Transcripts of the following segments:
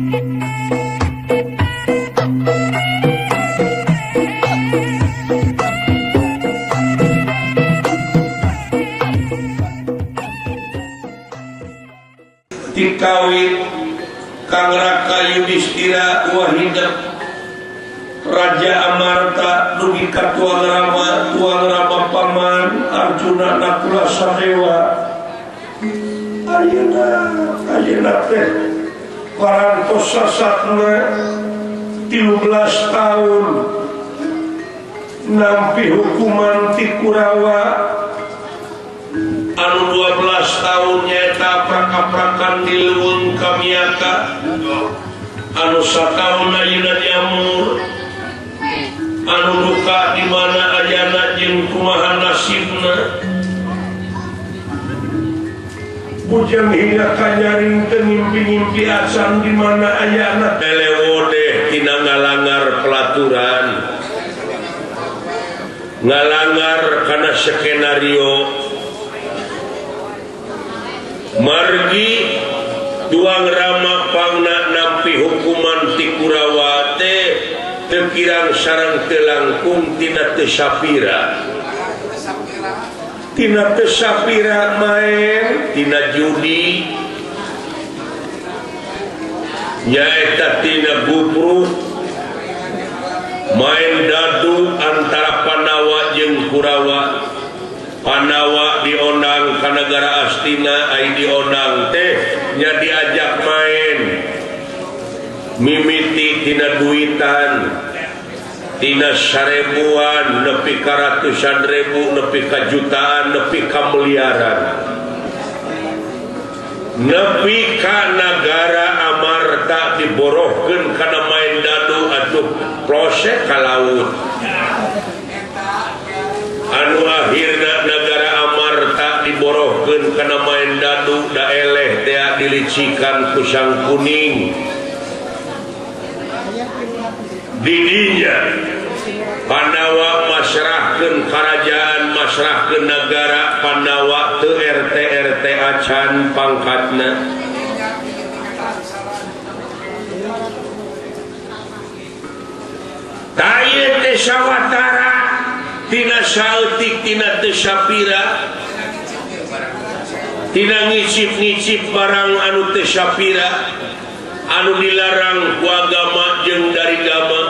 Tikawit Kang Raka Yudhistira wahidep Raja Amarta dugi ka Tuang Rama, Tuang Rama paman Arjuna Nakula Sadewa. Ayeuna ayeuna teh parantos sasatna 13 tahun nampi hukuman ti Kurawa. Anu 12 tahun nyaeta prak-prakan di leuweung Kamiaka, anu sataun ayeuna diamur, anu duka di mana ayana jeung kumaha nasibna. Bujang hingga kanyaring teu ngimpi-ngimpi acan di mana ayana. Telewodeh tina ngalangar pelaturan, ngalangar kana skenario. Margi Tuang Rama pangna nampi hukuman ti Kurawa teh teu kirang sareng teu langkung tina teu sapira. Tina teu sapira maen tina judi, nyaeta tina gubruk, main dadu antara Pandawa jeung Kurawa. Pandawa diondang ka negara Astina, ai diondang teh nya diajak main mimiti tina duitan, tina sarebuan nepi ka ratusan ribu, nepi ka jutaan, nepi ka miliaran, nepi ka nagara Amarta diborohkeun kana main dadu atuh proses ka laut. Anu akhirna negara Amarta diborohkeun kana main dadu daeleh teh dilicikan ku Sang Kuning. Didinya Pandawa masrahkeun karajaan, masrahkeun nagara Pandawa teu RT RT acan pangkatna. Ta ieu teh sawatara tina saeutik tina teu sapira, tina ngicip-ngicip barang anu teu sapira, anu dilarang ku agama jeung dari gama.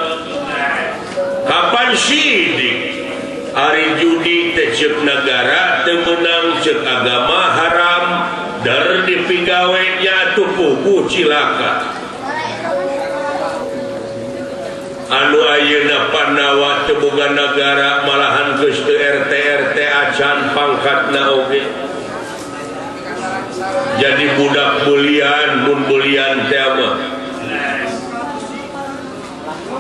Kapan sidik ari judi teh ceuk nagara teu meunang, ceuk agama haram, dar dipigawe nya atuh puguh cilaka. Anu ayeuna Pandawa teu boga nagara malahan geus teu RT RT acan pangkatna oge. Jadi budak bulian mun bulian teh mah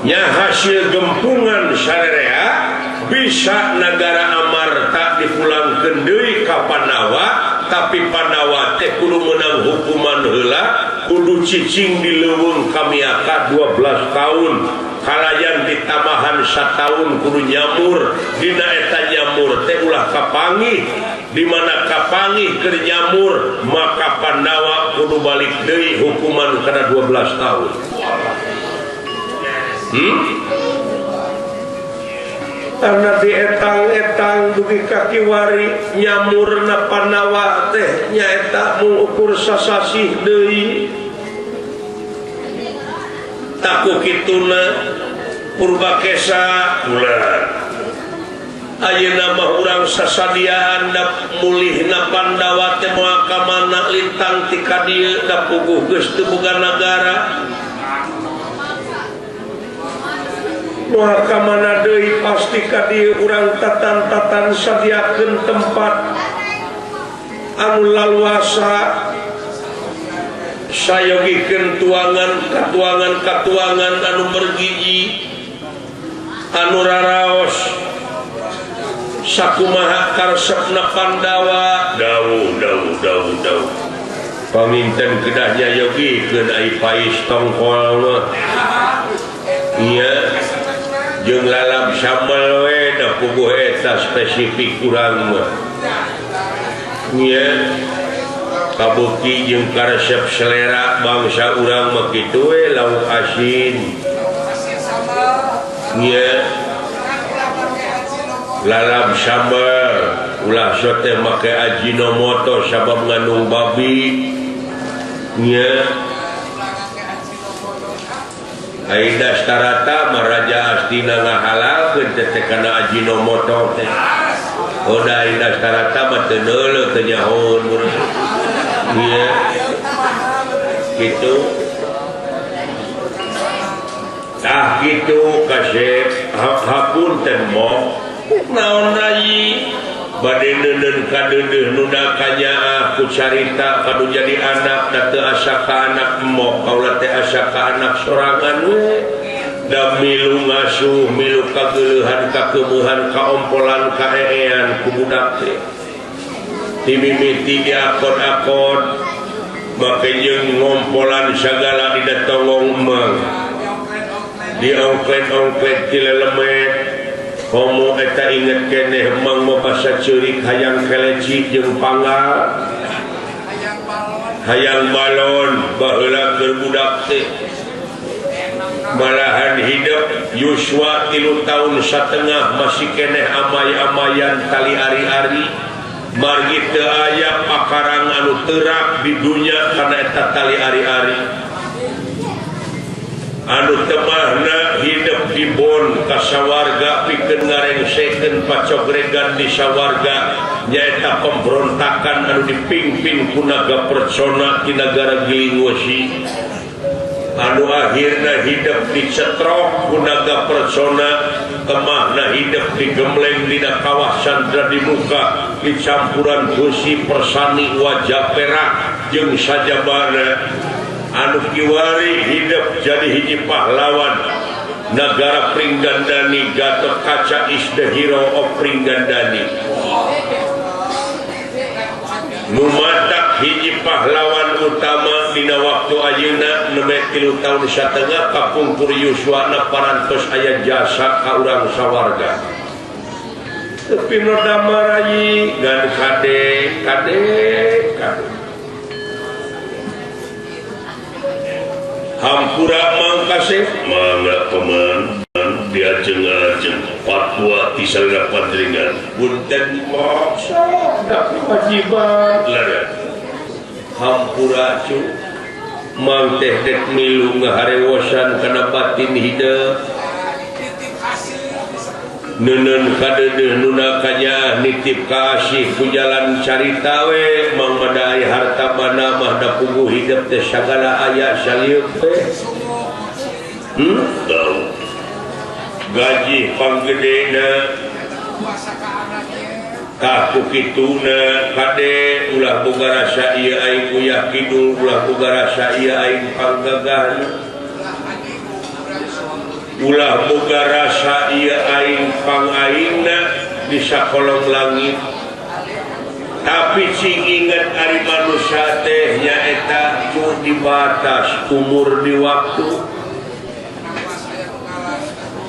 nya hasil gempungan sarerea bisa nagara Amarta dipulangkeun deui ka Pandawa, tapi Pandawa teh kudu meunang hukuman heula, kudu cicing di leuweung Kamiaka 12 tahun. Kalayan ditambahan satahun kudu nyamur, dina eta nyamur teh ulah kapanggih, di mana kapanggih keur nyamur maka Pandawa kudu balik deui hukuman kana 12 tahun. Karena dietang-etang dugi ka kiwari nyamurna Pandawa teh nyaeta mung ukur sasasih deui. Taku kituna Purbakesa ulah. Ayeuna mah urang sasadiaan da mulihna Pandawa teh moal ka mana lintang ti ka dieu da puguh geus teu boga nagara. Moal ka mana deui pasti ka dieu urang tatan-tatan sadiakeun tempat anu laluasa, sayogikeun tuangan katuangan katuangan anu bergiji, anu raraos sakumaha karesepna Pandawa. Dawuh dawuh dawuh dawuh paminten kedah nyayogikeun ai pais tongkol mah. Iya jeung lalap sambal we da puguh eta spesifik urang mah. Nya Kabuki jeung karesep selera bangsa urang mah kitu we lauk asin. Nya lalap sambal ulah sote make ajinomoto sabab ngandung babi. Nya Aida starata maraja astina ngahalalkeun teh kana ajinomoto teh. Oda Aida starata mah teu neuleuh teu nyahoeun urang. Iya. Gitu. Tah kitu kasep hapunten mo. Naon rai bade neuneun kadeudeuh nu kanyaah ku carita kadu jadi anak da teu asa ka anak emok kaula teh asa ka anak sorangan we. Da milu ngasuh milu kageuleuhan kakeumeuhan kaompolan kaeean ku budak teh. Timimiti diakon-akon make jeung ngompolan sagala di datongong emang diongklet-ongklet ti lelemet komo eta inget keneh emang mah basa ceurik hayang keleci jeung panggal hayang balon baheula keur budak teh malahan hidup yuswa 3 tahun satengah masih keneh amay-amayan tali ari-ari margi teu aya pakarang anu teurak di dunya kana eta tali ari-ari anu temahna hidup di bon ka sawarga pikeun ngarengsekeun pacogregan di sawarga nyaeta pemberontakan anu dipimpin ku naga Percona di nagara Gilingwesi anu akhirna hidup dicetrok ku naga Percona temahna hidup digembleng dina kawah Sandra di muka dicampuran besi persani wajah perak jeung sajabana anu kiwari hidup jadi hiji pahlawan nagara Pringgandani. Gatot Kaca is the hero of Pringgandani. Nu matak hiji pahlawan utama dina waktu ayeuna nembe 3 tahun satengah kapungkur yuswana parantos aya jasa ka urang sawarga. Tapi noda marayi ngan kade kade kade hampura mangkasih mangga paman diajeng-ajeng fatwa ti salira panjenengan punten moksa da kewajiban lara hampura cu mang teh dek milu ngaharewosan kana batin hideung neuneun kadeudeuh nuna kanyaah nitip ka asih ku jalan carita we mang madai harta bana mah da puguh hidup teh sagala aya salieuk teh. Gaji panggedena tah ku kituna kade ulah boga rasa ieu aing uyah kidul ulah boga rasa ieu aing panggagahna ulah boga rasa ieu aing pangaingna di sakolong langit. Tapi sing inget ari manusia teh nyaeta cu dibatas umur di waktu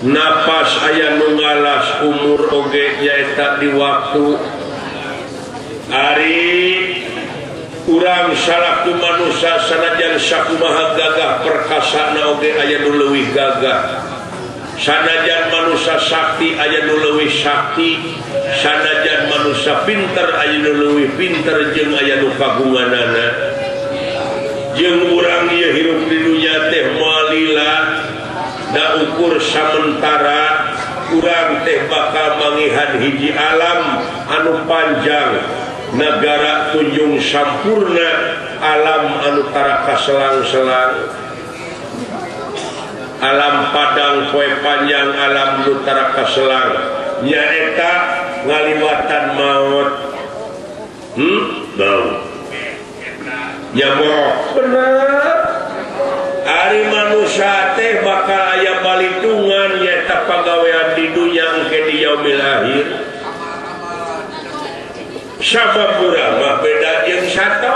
napas aya nu ngalas umur oge nyaeta di waktu. Ari urang salaku manusia sanajan sakumaha gagah perkasana oge aya nu leuwih gagah, sanajan manusia sakti aya nu leuwih sakti, sanajan manusia pinter aya nu leuwih pinter jeung aya nu kagunganana. Jeung urang ieu hirup di dunya teh moal lila da ukur samentara urang teh bakal mangihan hiji alam anu panjang nagara tunjung sampurna alam anu tara kaselang-selang alam padang poe panjang alam nu tara kaselang nyaeta ngaliwatan maut. Nya borok bener ari manusia teh bakal aya balitungan nyaeta pagawean di dunya engke di yaumil akhir. Sabab urang mah beda jeung sato.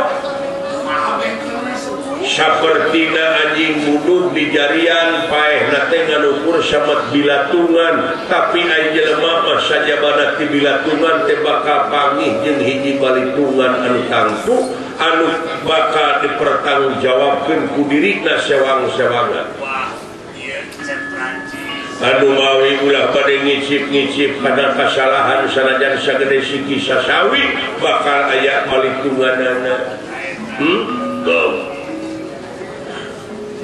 Sapertina anjing budug di jarian paehna teh nganukur samet bilatungan, tapi ai jelema mah sajabana ti bilatungan teh bakal pangih jeung hiji balitungan anu tangtu anu bakal dipertanggungjawabkeun ku dirina sewang-sewangan. Anu mawi ulah bade ngicip-ngicip kana kasalahan sanajan sagede siki sasawi bakal aya palitunganana.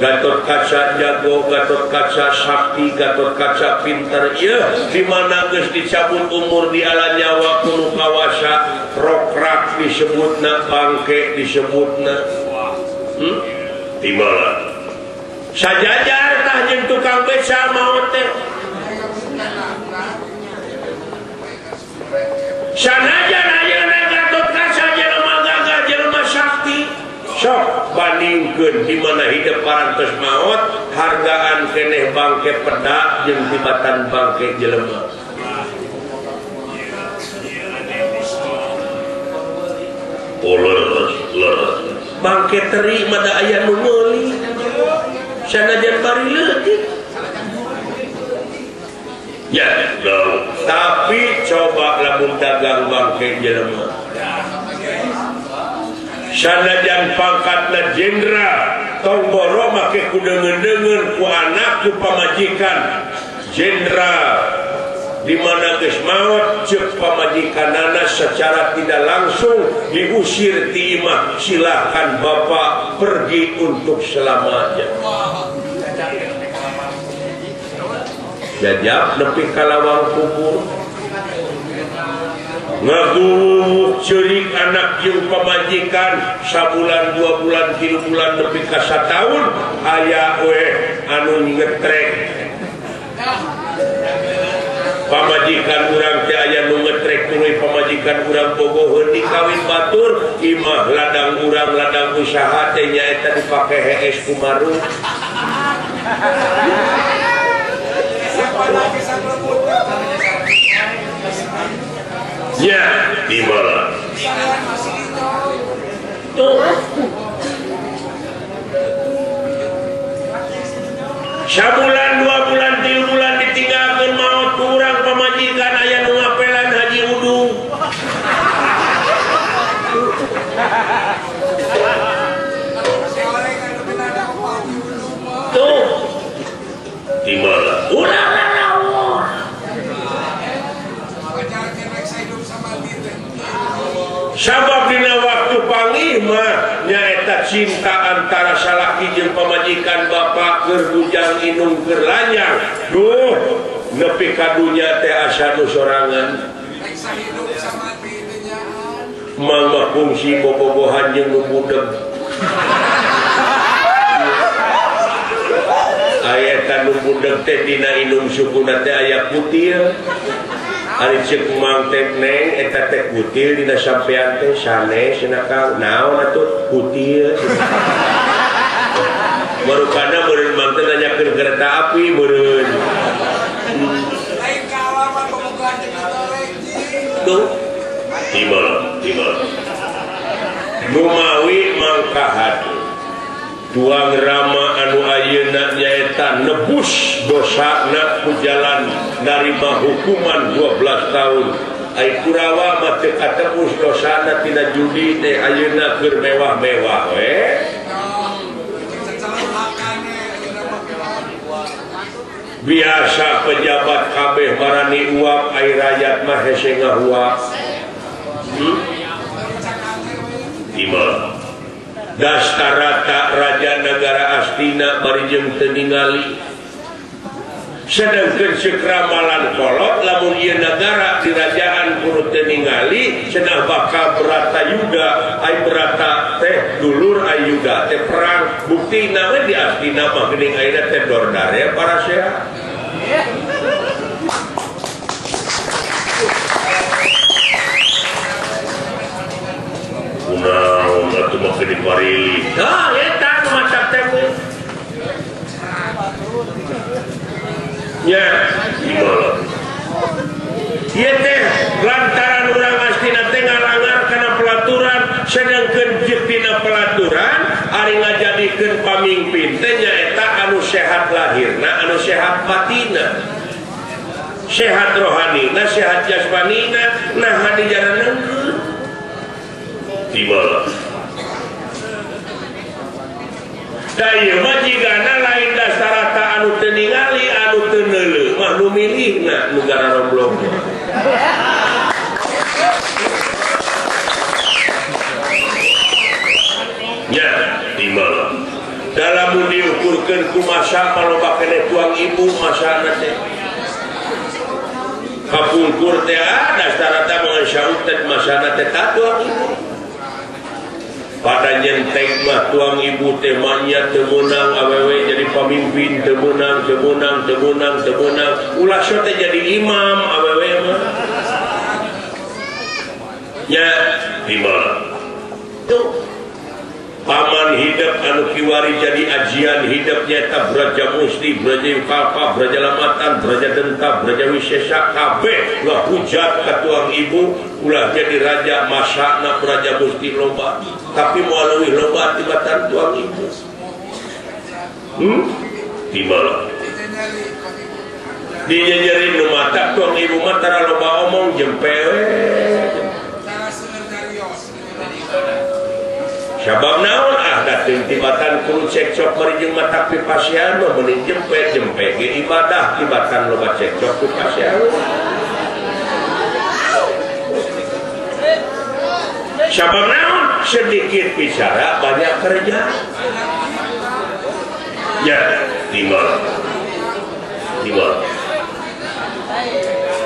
Gatot Kaca jago, Gatot Kaca sakti, Gatot Kaca pintar. Ieu di mana geus dicabut umur di ala nyawa kuno kawasa, rokrak disebutna, bangke disebutna. Di mana? Sajajar tah jeung tukang beca maot teh. Sanajan ayeuna Gatot Kaca jelema gagah, jelema sakti. Sok bandingkeun di mana hidup parantos maot, hargaan keneh bangke pedak jeung tibatan bangke jelema. Oh, leres, leres. Bangke teri mah da aya nu meuli. Sanajan bari leutik. Ya, no. Tapi coba lamun dagang bangke jelema. Sanajan pangkatna jenderal tong boro make ku deungeun-deungeun ku anak ku pamajikan jenderal di mana geus maot ceuk pamajikanana secara tidak langsung diusir ti imah, silakan bapak pergi untuk selamanya. Jajab nepi ka lawang kubur ngaguwuk ceurik anak jeung pamajikan sabulan 2 bulan 3 bulan nepi ka sataun aya we anu ngetrek pamajikan urang teh aya nu ngetrek tuluy pamajikan urang bogoheun dikawin batur imah ladang urang ladang usaha teh nyaeta dipake hees kumaru. Ya, di mana? Tuh. Sabulan, 2 bulan, 3 bulan ditinggalkeun maot kurang pamajikan aya nu ngapelan Haji Udung. Tuh. Di mana? Ulah. Sabab dina waktu panggih mah nyaeta cinta antara salaki jeung pamajikan bapak keur bujang inung keur lanyang. Duh, nepi ka dunya teh asa nu sorangan. Mangga kungsi bobogohan jeung nu budeg. Aya eta nu budeg teh dina inung sukuna teh aya kutil. Ari ceuk mang teh neng eta teh kutil dina sampean teh sanes cenah Kang. Naon atuh kutil. Barukana meureun mang teh nanyakeun kereta api meureun. Lain kaalaman bobogohan jeung torek Tuh. Di mana? Di mana? Numawi mangkahat. Tuang Rama anu ayeuna nyaeta nebus dosana ku jalan narima hukuman 12 tahun. Ai Kurawa mah teu katebus dosana tina judi teh ayeuna keur mewah-mewah we. Biasa pejabat kabeh marani uap ai rakyat mah hese ngahuap. Di mana? Dastarata raja negara Astina bari jeung teu ningali. Sedangkeun ceuk ramalan kolot lamun ieu nagara dirajaan kudu teu ningali cenah bakal Bratayuda ai Brata teh dulur Ayuda teh perang buktina we di Astina mah geuning ayeuna teh dordare parasea. Kunaon atuh make diparili. Tah eta nu matak teh. Nya, di mana? Ieu teh lantaran urang Astina teh ngalangar kana pelaturan, sedangkeun jeung dina pelaturan ari ngajadikeun pamingpin teh nyaeta anu sehat lahirna, anu sehat batinna. Sehat rohanina, sehat jasmanina, nah di jalan Di mana? Da ieu mah jigana lain Dastarata anu teu ningali anu teu neuleuh mah nu milihna nu gararoblog. Nya di mana? Dalam diukurkeun ku masa maloba keneh tuang ibu masana teh. Kapungkur teh Dastarata mah syautet masana teh tuang ibu. Pada nyenteng mah tuang ibu teh manya teu meunang awewe jadi pamimpin teu meunang teu meunang teu meunang teu meunang ulah teh jadi imam awewe mah. Nya di mana? Tuh paman hidup anu kiwari jadi ajian hidup nyata Braja Musti, Braja Yukapa, Braja Lamatan, Braja Denta, Braja Wisesa kabeh ulah hujat ka tuang ibu ulah jadi raja masana Braja Musti loba tapi moal leuwih loba tibatan tuang ibu. Di mana? Dinyenyeri nu mata tuang ibu mah tara loba omong jempe we. Sabab naon ah dateng tibatan kudu cekcok bari jeung mata pipasian mah meuning jempe-jempe ge ibadah tibatan loba cekcok pipasian. Sabab naon sedikit bicara banyak kerja. Ya, di mana? Di mana?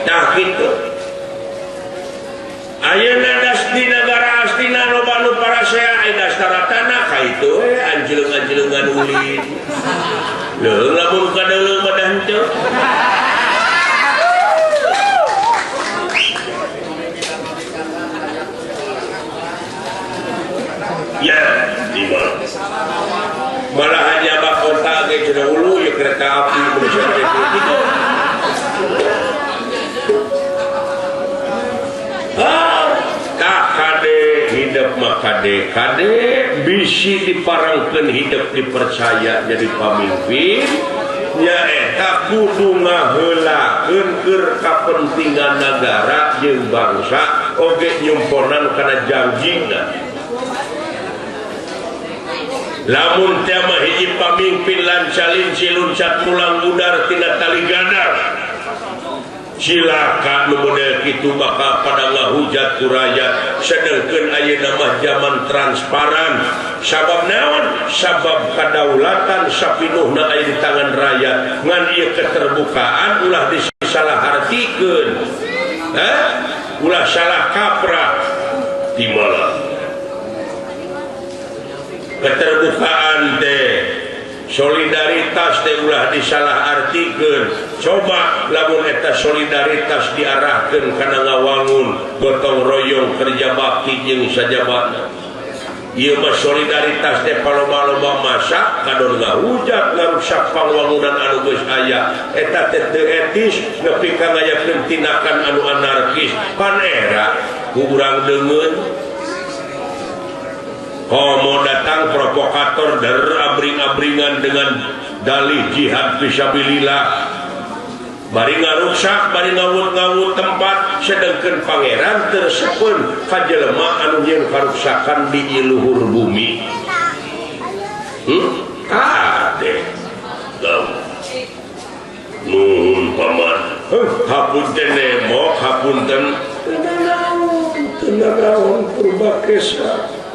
Nah gitu. Ayeuna di negara Astina loba nu parasea aya Dastaratana ka itu we anjeung-anjeungan ulin. Leuh lamun kadeuleuh mah dah henteu. Ya, di mana? Malah hanya bak kontak ge cenah ulu ieu kereta api Indonesia teh kitu. Kade hidup mah kade kade bisi diparangkeun hidup dipercaya jadi pamimpin nyaeta kudu ngaheulakeun keur kapentingan nagara jeung bangsa oge nyumponan kana janjina. Lamun teh mah hiji pamimpin lancalinci luncat mulang udar tina tali gandar cilaka nu model kitu bakal pada ngahujat ku rakyat sedengkeun ayeuna mah zaman transparan sabab naon sabab kadaulatan sapinuhna aya di tangan rakyat ngan ieu keterbukaan ulah disalahartikeun ulah salah kaprah di mana keterbukaan teh solidaritas teh ulah disalahartikeun. Coba lamun eta solidaritas diarahkeun kana ngawangun gotong royong kerja bakti jeung sajabana. Ieu mah solidaritas teh paloba-loba masa kadon ngahujat ngarusak pangwangunan anu geus aya. Eta teh teu etis nepi ka ngayakeun tindakan anu anarkis. Pan era ku urang deungeun. Komo datang provokator der abring-abringan dengan dalih jihad fisabilillah bari ngaruksak bari ngawut-ngawut tempat sedengkeun pangeran tersepeun ka jelema anu nyieun karuksakan di luhur bumi. Kade nuhun paman hapunten nemo hapunten teu nanaon Purbakesa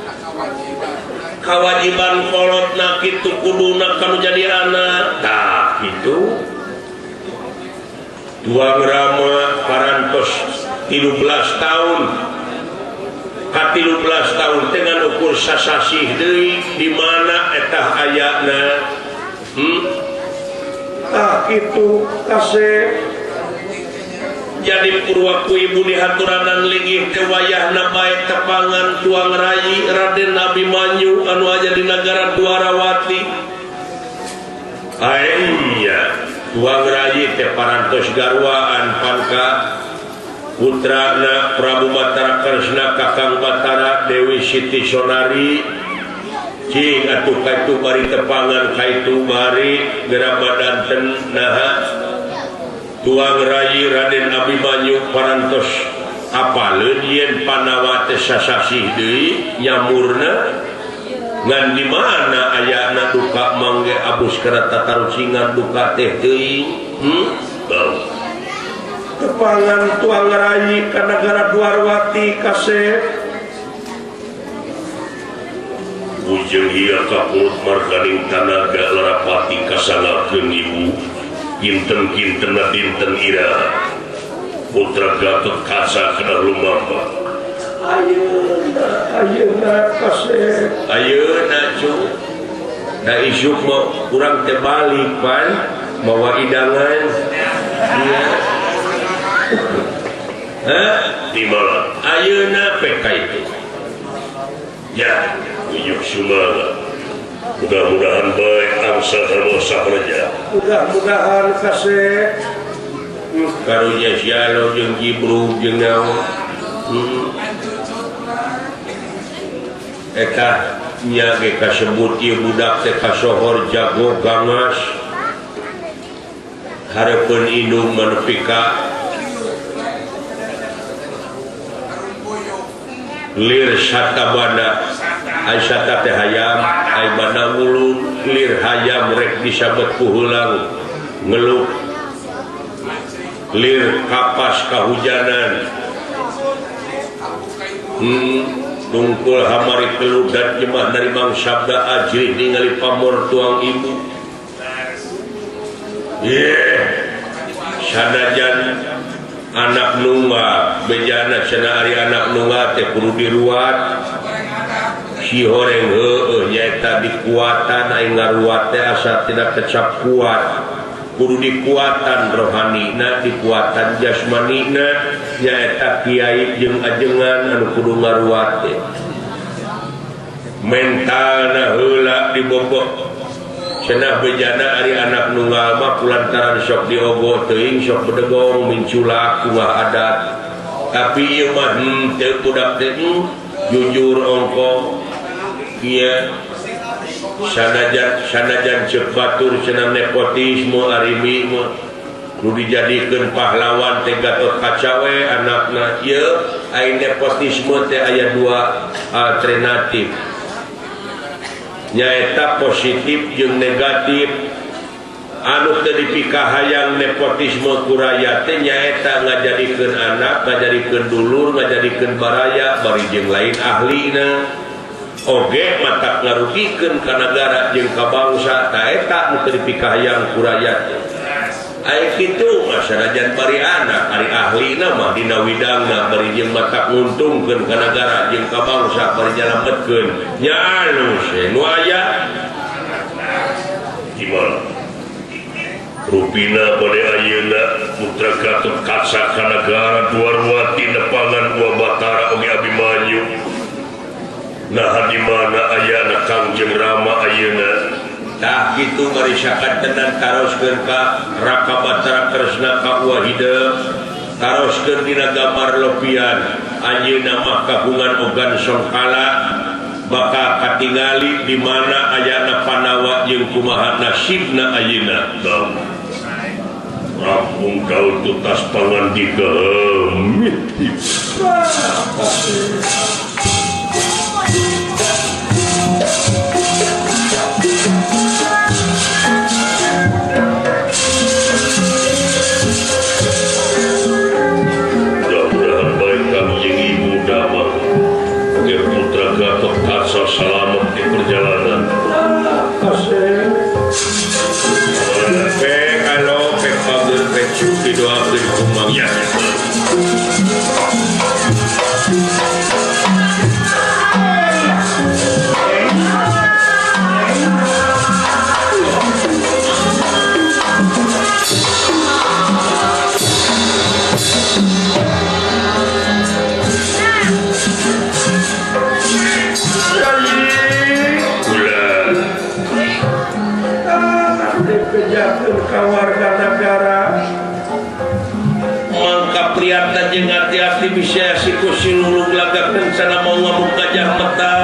kewajiban kolot na kitu kuduna kanu jadi anak tah kitu tuang Rama parantos 13 tahun ka 13 tahun dengan ukur sasasih deui di mana eta ayana tah kitu kasep jadi purwaku ibu dihaturanan linggih teh wayahna bae tepangan tuang rayi Raden Abimanyu anu aja di negara Dwarawati. Aenya tuang rayi teh parantos garwaan pangka putrana Prabu Batara Kresna Kakang Batara Dewi Siti Sonari cing atuh kaitu bari tepangan kaitu bari geura badanten naha tuang rayi Raden Abimanyu parantos apaleun yen Pandawa teh sasasih deui nyamurna ngan di mana ayana duka abus kana tatarucingan duka teh teuing. Tepangan tuang rayi ka nagara Dwarwati kasep. Bujeng ieu kapurut marganing tanaga larapati kasangakeun ibu. Kinten-kintenna dinten iraha. Putra Gatot Kaca kena lumampa. Ayeuna ayeuna kasep. Ayeuna cu. Da isuk mah urang teh balik pan mawa idangan. Iya. Hah? Di mana? Ayeuna PK itu. Ya, uyup sumangga. Mudah-mudahan baik angsa hermosa reja. Mudah-mudahan kasep. Karunya sialo jeung jibrug jeung naon. Eta nya ge kasebut ieu budak teh kasohor jago gangas. Hareupeun indung manepi ka lir satabana. Ai sata teh hayam, ai bana mulun, lir hayam rek disabet ku heulang ngeluk. Lir kapas kahujanan. Dungkul hamari keludat jemah dari Mang Sabda ajrih ningali pamor tuang ibu. Yeah. Sanajan anak nungga bejana cenah ari anak nungga teh kudu diruat. Si horeng heueuh nyaeta dikuatan aing ngaruat teh asa tidak kecap kuat. Kudu dikuatan rohanina, dikuatan jasmanina, nyaeta kiai jeung ajengan anu kudu ngaruat teh. Mentalna heula dibobok. Cenah bejana ari anak nunggal mah kulantaran sok diogo teuing sok bedegong minculak kumaha adat. Tapi ieu mah henteu budak teh jujur ongkoh. Ieu sanajan ceuk batur cenah nepotisme arimi mah nu dijadikeun pahlawan teh Gatot Kaca we anakna ieu ai nepotisme teh aya dua alternatif nyaeta positif jeung negatif. Anu teu dipikahayang nepotisme ku raya teh nyaeta ngajadikeun anak, ngajadikeun dulur, ngajadikeun baraya bari jeung lain ahlina. Oge matak ngarugikeun ka nagara jeung ka bangsa ta eta nu teu dipikahayang ku raya teh. Ai kitu mah sanajan bari anak, ari ahlina mah dina widangna bari jeung matak nguntungkeun ka nagara jeung ka bangsa bari nyalametkeun. Nya alus nu aya di mana? Rupina bade ayeuna putra Gatot Kaca ka nagara Dwarwati nepangan dua Batara oge Abimanyu. Nah di mana ayana Kangjeng Rama ayeuna? Tah kitu barisakan tenan taroskeun ka Raka Batara Kresna ka Wahida, taroskeun dina gambar lopian anjeunna mah kagungan ogan songkala bakal katingali di mana ayana Pandawa jeung kumaha nasibna ayeuna. Rampung kau tutas pangandika. Mudah-mudahan baik Kangjeng Ibu Dama agar putra Gatot Kaca selamat di perjalanan. Kalau pager pecu didoakeun kumang ya. Ka warga negara mangka priyata jeung hati-hati bisa siku silulung lagakeun sana mau ngamuk gajah meta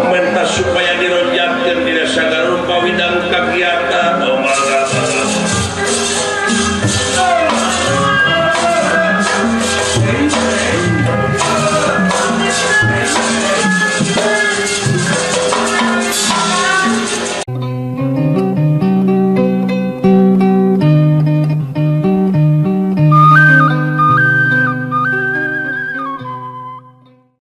menta supaya dironjatkeun dina sagala rupa widang kagiatan.